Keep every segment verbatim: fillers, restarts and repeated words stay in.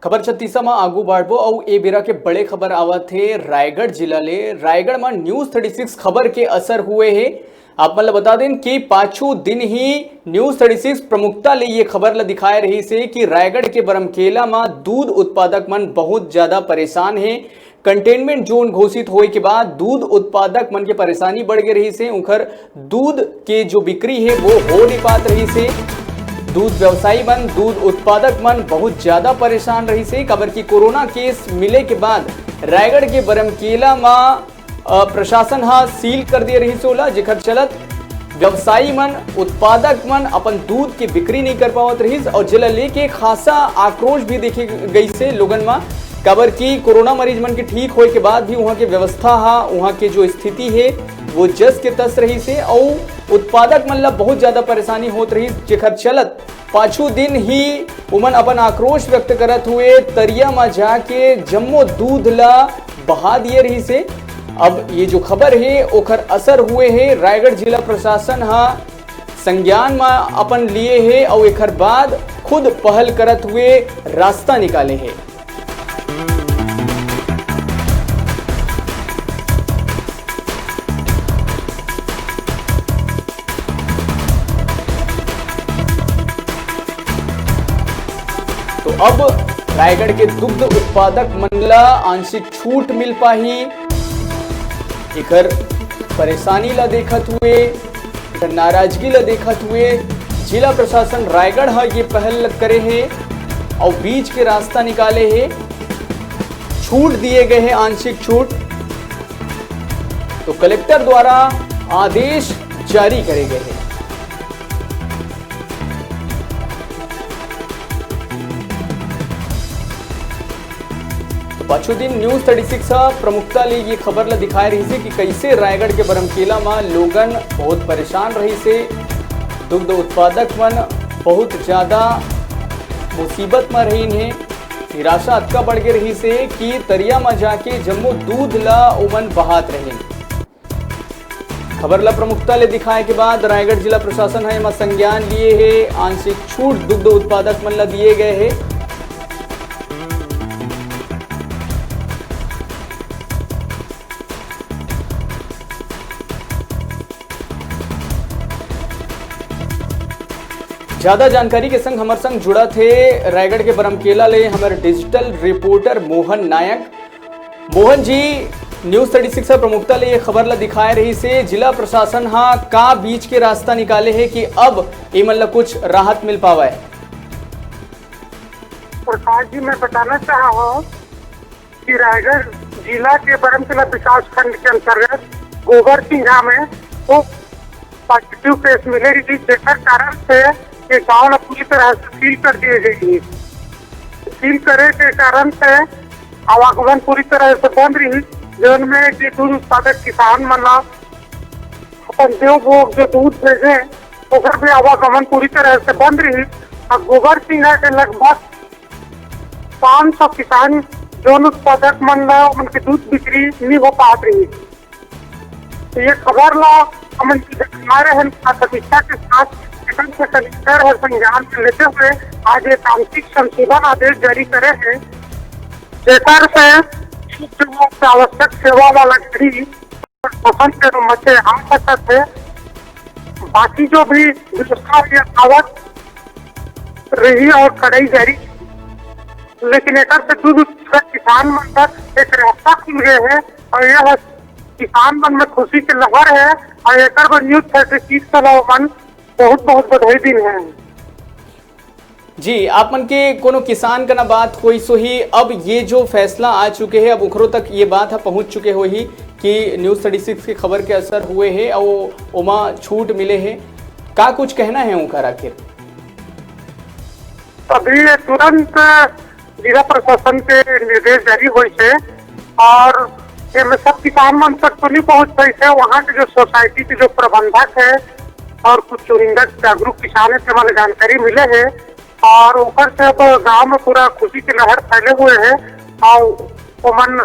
खबर छत्तीसा म आगू बढ़बो अउ ए बेरा के बड़े खबर आवत हे रायगढ़ जिला ले। रायगढ़ म न्यूज थर्टी सिक्स खबर के असर हुए हे। आप मन ल बता देन कि पाछू दिन ही न्यूज थर्टी सिक्स प्रमुखता ले ये खबर ल दिखाए रहिस हे कि रायगढ़ के बरमकेला म दूध उत्पादक मन बहुत ज्यादा परेशान हे। कंटेनमेंट जोन घोषित होए के बाद दूध उत्पादक मन के परेशानी बढ़ गे रहिस हे, उंखर दूध के जो बिक्री हे वो हो नहीं पात रहिस हे। दूध व्यवसायी मन, दूध उत्पादक मन बहुत ज्यादा परेशान रहिस हे, काबर कि कोरोना केस मिले के बाद रायगढ़ के बरमकेला म, अ, प्रशासन ह सील कर दिए रहिस ओला, जेकर चलत व्यवसायी मन, उत्पादक मन अपन दूध के बिक्री नहीं कर पावत रहिस और जेला लेके खासा आक्रोश भी देखे गइस हे लोगन म, काबर कि कोरोना मरीज मन के ठीक होए के बाद भी उहाँ के व्यवस्था हा, उहाँ के जो स्थिति हे वो जस के तस रहिस हे अउ उत्पादक मन ला बहुत ज्यादा परेशानी होत रहिस, जेकर चलत पाछू दिन ही उमन अपन आक्रोश व्यक्त करत हुए तरिया म जाके जम्मो दूध ला बहा दिए रहिस हे। अब ये जो खबर हे ओकर असर हुए हे, रायगढ़ जिला प्रशासन हा संज्ञान म अपन लिए हे अउ एखर बाद खुद पहल करत हुए रास्ता निकाले हे। तो अब रायगढ़ के दुग्ध उत्पादक मन ला आंशिक छूट मिल पाही। एकर परेशानी ला देखत हुए, एकर नाराजगी ला देखत हुए जिला प्रशासन रायगढ़ ह ये पहल करे हे अउ बीच के रास्ता निकाले हे। छूट दिए गए हे, आंशिक छूट। तो कलेक्टर द्वारा आदेश जारी करे गए हे। तो पाछू दिन न्यूज थर्टी सिक्स ह प्रमुखता ले ये खबर ल दिखाए रहिस हे कि कइसे रायगढ़ के बरमकेला म लोगन बहुत परेशान रहिस हे। दुग्ध उत्पादक मन बहुत ज्यादा मुसीबत म रहिन हे। निराशा अतका बढ़ गे रहिस हे कि तरिया म जाके जम्मो दूध ल ओमन बहात रहिन। खबर ला प्रमुखता ले दिखाए के बाद रायगढ़ जिला प्रशासन ह एमा संज्ञान लिए हे। आंशिक छूट दुग्ध उत्पादक मन ला दिए गए हे। ज्यादा जानकारी के संग हमर संग जुड़त हे रायगढ़ के बरमकेला ले हमर डिजिटल रिपोर्टर मोहन नायक। Mohan ji, news thirty six ह प्रमुखता ले ये खबर ला दिखाए रहिस हे, जिला प्रशासन ह का बीच के रास्ता निकाले हे कि अब एमन ला कुछ राहत मिल पावय? प्रकाश जी, मैं बताना चाह रहा हूँ कि रायगढ़ जिला के बरमकेला विकास खंड के अंतर्गत गोबर सिंघा में वो पॉजिटिव केस मिले रहिस, जेकर कारण से ये गांव ला पूरी तरह से सील कर दिए गए रहिस। सील करे के कारण से आवागमन पूरी तरह से बंद रहिस, जोन में ये दूध उत्पादक किसान मन ला अपन देव भोग जो दूध भेजे, ओकर भी आवागमन पूरी तरह से बंद रहिस। और गोबर सिंघा के लगभग पाँच सौ किसान जोन उत्पादक मन ला उनके दूध बिक्री नहीं हो पात रहिस। तो ये खबर ला हमन के जानकारी हन प्राथमिकता के साथ एकर से कलेक्टर ह संज्ञान में लेते हुए आज एक आंशिक संशोधन आदेश जारी करे हे, जेकर से आवश्यक सेवा वाला गाड़ी प्रशासन के अनुमति आ सकत हे। बाकी जो भी व्यवस्था हे आवत रही और कड़ाई जारी, लेकिन एकर से दूध उत्पादक किसान मन बर एक रास्ता खुल गए हे और यह किसान मन में खुशी के लहर हे और एकर बर न्यूज थर्टी सिक्स वाला मन बहुत बहुत बधाई दिन हे। जी, आप मन के कोनो किसान का ना बात होइस होही, अब ये जो फैसला आ चुके हे, अब ओकरो तक ये बात ह पहुंच चुके होही कि न्यूज थर्टी सिक्स के खबर के असर हुए हे अउ ओमा छूट मिले हे। का कुछ कहना हे ओकर आखिर? अभी ये तुरंत जिला प्रशासन के निर्देश जारी होइस हे और एमे सब किसान मन तक तो नहीं पहुंच पाइस हे। वहाँ के जो सोसाइटी के जो प्रबंधक हे और कुछ चुनिंदा जागरूक किसान हे, तेमन ला जानकारी मिले हे और ओकर से अब गांव में पूरा खुशी के लहर फैले हुए हे और ओमन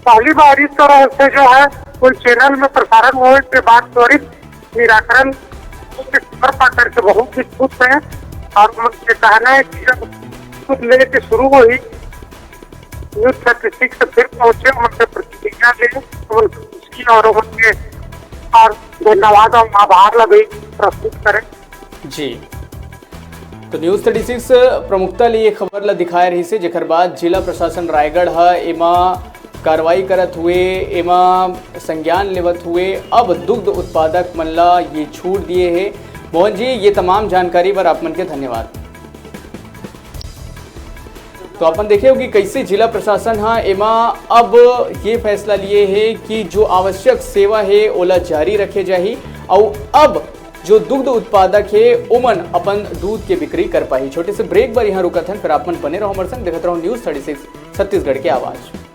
पहली बार इस तरह से जो है कोई चैनल में प्रसारण होए के बाद त्वरित निराकरण के खबर पा करके बहुत ही खुश हे और उनके कहना हे कि जब दूध लेके शुरू होही न्यूज थर्टी सिक्स फिर पहुंचे, उनसे प्रतिक्रिया ले, उनकी खुशी और उनके और धन्यवाद और आभार ला भी प्रस्तुत करें। जी, तो न्यूज थर्टी सिक्स प्रमुखता ले ये खबर ला दिखाए रहिस हे, जेकर बाद जिला प्रशासन रायगढ़ ह एमा कार्रवाई करत हुए, एमा संज्ञान लेवत हुए अब दुग्ध उत्पादक मन ला ये छूट दिए हे। मोहन जी, ये तमाम जानकारी बर आप मन के धन्यवाद। तो अपन देखे हो कि कैसे जिला प्रशासन ह एमा अब ये फैसला लिए हे कि जो आवश्यक सेवा हे ओला जारी रखे जाही, अउ अब जो दुग्ध उत्पादक हे ओमन अपन दूध के बिक्री कर पाही। छोटे से ब्रेक बर यहाँ रुकत हन, फिर आप मन बने रहो हमर संग, देखत रहो न्यूज थर्टी सिक्स छत्तीसगढ़ के आवाज।